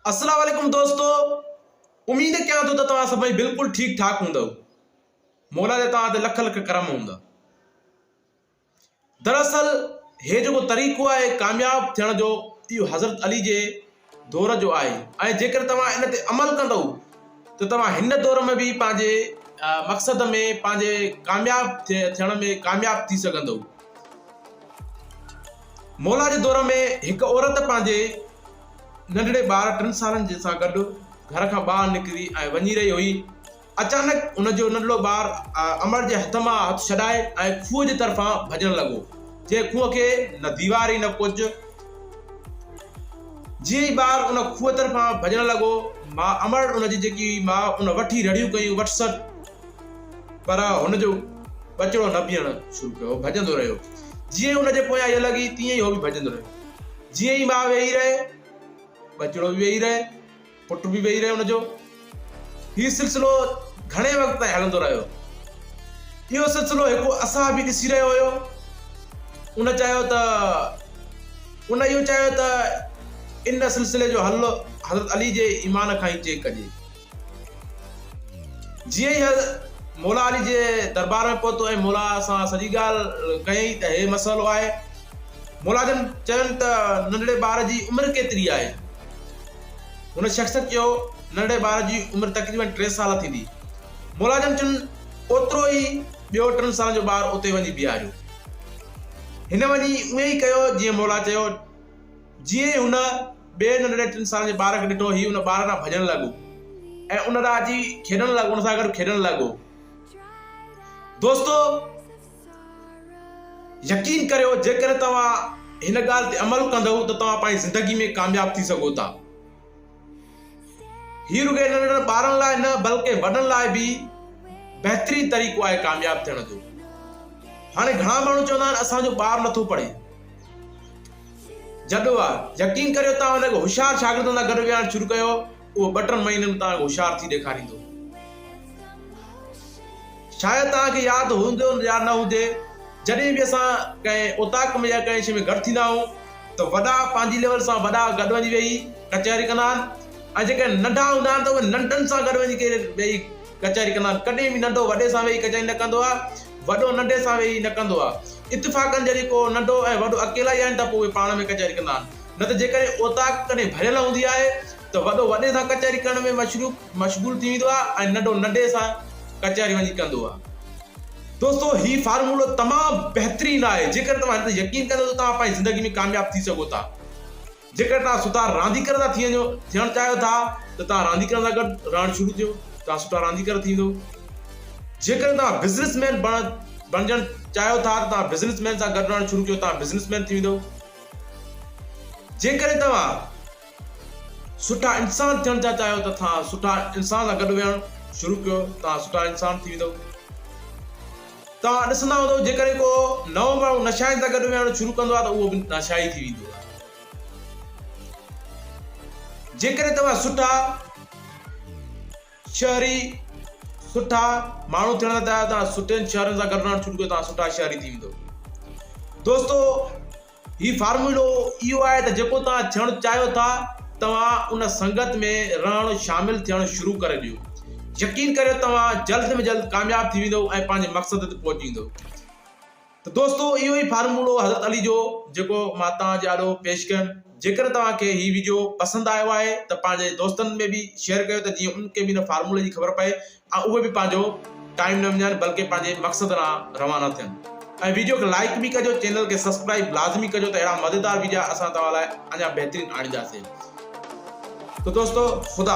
السلام عليڪم دوستو اميد ڪيان ٿو ته توهان سڀئي بلڪل ٺيڪ ٺاڪ هوندؤ مولا جا توهان تي لک لک ڪرم هوندا دراصل هي جيڪو طريقو آهي ڪامياب ٿيڻ جو اهو حضرت علي جي دور جو آهي ۽ جيڪڏهن توهان ان تي عمل ڪندؤ ته توهان هن دور ۾ به پنهنجي مقصد ۾ پنهنجي ڪامياب ٿيڻ ۾ ڪامياب ٿي سگهندؤ مولا جي دور ۾ هڪ عورت پنهنجي ننڍڙي ٻار ٽن سالن جي سان گڏ گهر کان ٻاهر نڪري ۽ وڃي رهي هئي. اچانڪ ان جو ننڍڙو ٻار امڙ جي هٿ مان هٿ ڇڏائي ۽ کوهه جي طرفان ڀڄڻ لڳو، جنهن کوهه کي نه ديوار ئي نه ڪجهه. جيئن ئي ٻار ان کوهه طرفان ڀڄڻ لڳو، ماء امڙ ان جي جيڪي هئي ماء ان وٺي رڙيون ڪيون وٺ سڏ پر هن جو ٻچڙو نه بيهڻ شروع ڪيو، هو ڀڄندو رهيو. جيئن ئي ان جي پويان هيء لڳي تيئن ئي هو به ڀڄندو رهيو. جيئن ئي ماء ويهي رهي، ٻچڙو به ويهي رهي، پٽ به ويهي رهي ان جو. هي سلسلو گهڻي وقت تائين هلندو رهيو. اهو سلسلو هڪ اصحابي ڏسي رهيو هيو. ان چاهيو ته ان اهو چاهيو ته ان سلسلي جو حل حضرت علي جي ايمان کان ئي چيڪ ڪجي. جيئن ئي حضرت مولا علي جي دربار ۾ پهتو ۽ مولا سان سڄي ڳالهه ڪيائين ته هي مسئلو آهي. مولا جن چين ته ننڍڙي ٻار جي عمر ڪيتري آهي؟ هن شخص چيو ننڍڙي ٻار جي عمر تقريبن ٽي سال ٿيندي. مولا جن چين اوترو ئي ٻيو ٽن سالن جو ٻار اتي وڃي بيهاريو. هن وڃي ائين ئي ڪيو جيئن مولا چيو. جيئن ئي هن ٻئي ننڍڙي ٽن سالن جي ٻار کي ڏٺو، هي ان ٻار ڏانهن ڀڄڻ لڳو ۽ ان ڏانهن اچي کيڏڻ لڳو، ان سان گڏ کيڏڻ لڳو. دوستو! يقين ڪريو جيڪڏهن توهان هن ڳالهه تي عمل ڪندؤ ته توهان پنهنجي زندگي ۾ ڪامياب ٿي سگهو ٿا. هي رڳي ننڍڙن ٻارن لاء نه بلڪه وڏن لاء به بهترين طريقو آهي ڪامياب ٿيڻ جو. هاڻي گهڻا ماڻهو چوندا آهن اسان جو ٻار نٿو پڙهي. جڏو آ. يقين ڪريو توهان ان کي هوشيار شاگردن سان گڏ ويهارڻ شروع ڪيو اهو ٻه ٽن مهينن ۾ توهان کي هوشيار ٿي ڏيکاريندو. شايد توهان کي ياد هوندو يا نه هجي جڏهن به اسان ڪنهن اوطاق ۾ يا ڪنهن شيء ۾ گڏ ٿيندا آهيون ته وڏا پنهنجي ليول سان وڏا گڏ وڃي ويهي ڪچهري ڪندا آهن ۽ جيڪي ننڍا هوندا آهن ته اهي ننڍن سان گڏ وڃي ڪري ويهي ڪچهري ڪندا آهن. ڪڏهن به ننڍو وڏي سان ويهي ڪچهري نه ڪندو آهي، وڏو ننڍي سان ويهي نه ڪندو آهي. اتفاقاً جڏهن ڪو ننڍو ۽ وڏو اڪيلا ئي آهن ته پوء اهي پاڻ ۾ ڪچهري ڪندا آهن. نه ته جيڪڏهن اوطاق ڪڏهن ڀريل هوندي آهي ته وڏو وڏي سان ڪچهري ڪرڻ ۾ مشروف مشغول ٿي ويندو آهي ۽ ننڍو ننڍي سان ڪچهري وڃي ڪندو آهي. دوستو هي فارمولو تمام بهترين آهي جيڪڏهن توهان هن تي يقين ڪندو ته توهان پنهنجي زندگي ۾ ڪامياب ٿي سگهو ٿا. جيڪڏهن توهان سٺا رانديگر ٿا ٿي وڃو ٿيڻ چاهيو ٿا ته توهان رانديگرن سان گڏ رهڻ شروع ٿيو توهان سٺا رانديگر ٿيندو. جيڪڏهن توهان بزنس مين بڻجڻ چاهيو ٿا ته توهان بزنس مين سان گڏ رهڻ شروع ڪيو توهان بزنس مين ٿي ويندو. جيڪڏهن توهان سٺا انسان ٿيڻ ٿا چاهيو ته توهان سٺا انسان سان گڏ ويهڻ شروع ڪيو توهان سٺا انسان ٿي ويندو. توهان ڏسندا هوندؤ جيڪڏهن ڪو نئون ماڻهو نشائين سان گڏ ويهڻ شروع ڪندو آهي ته اهو به نشائي ٿي ويندو آهي. جيڪڏهن توهان سٺا شهري سٺا ماڻهو ٿيڻ ٿا چاهيو توهان سٺن شهرن سان گڏ رهڻ شروع ڪيو توهان سٺا شهري ٿي ويندو. دوستو هي فارمولو اهو آهي ته جيڪو توهان ٿيڻ چاهيو ٿا توهان ان سنگت ۾ رهڻ شامل ٿيڻ شروع ڪري ڏيو. يقين ڪريو توهان جلد ۾ جلد ڪامياب ٿي ويندؤ ۽ پنهنجي مقصد تي پهچي ويندؤ. ته دوستو اهو ئي فارمولو حضرت علي جو جيڪو مان توهان جي آڏو پيش ڪيم. جيڪڏهن توهان کي هي ويڊيو پسند آيو آهي ته پنهنجي دوستن ۾ به شيئر ڪيو ته جيئن انهن کي به ان فارمولي جي خبر پئي ۽ اهي به پنهنجو ٽائيم نه وڃائن بلڪه پنهنجي مقصد ڏانهن روانا ٿين ۽ ويڊيو کي لائيڪ به ڪجو چينل کي سبسڪرائيب لازمي ڪجو ته اهڙا مزيدار ويڊيا اسان توهان لاء اڃا بهترين آڻينداسين ته دوستو خدا.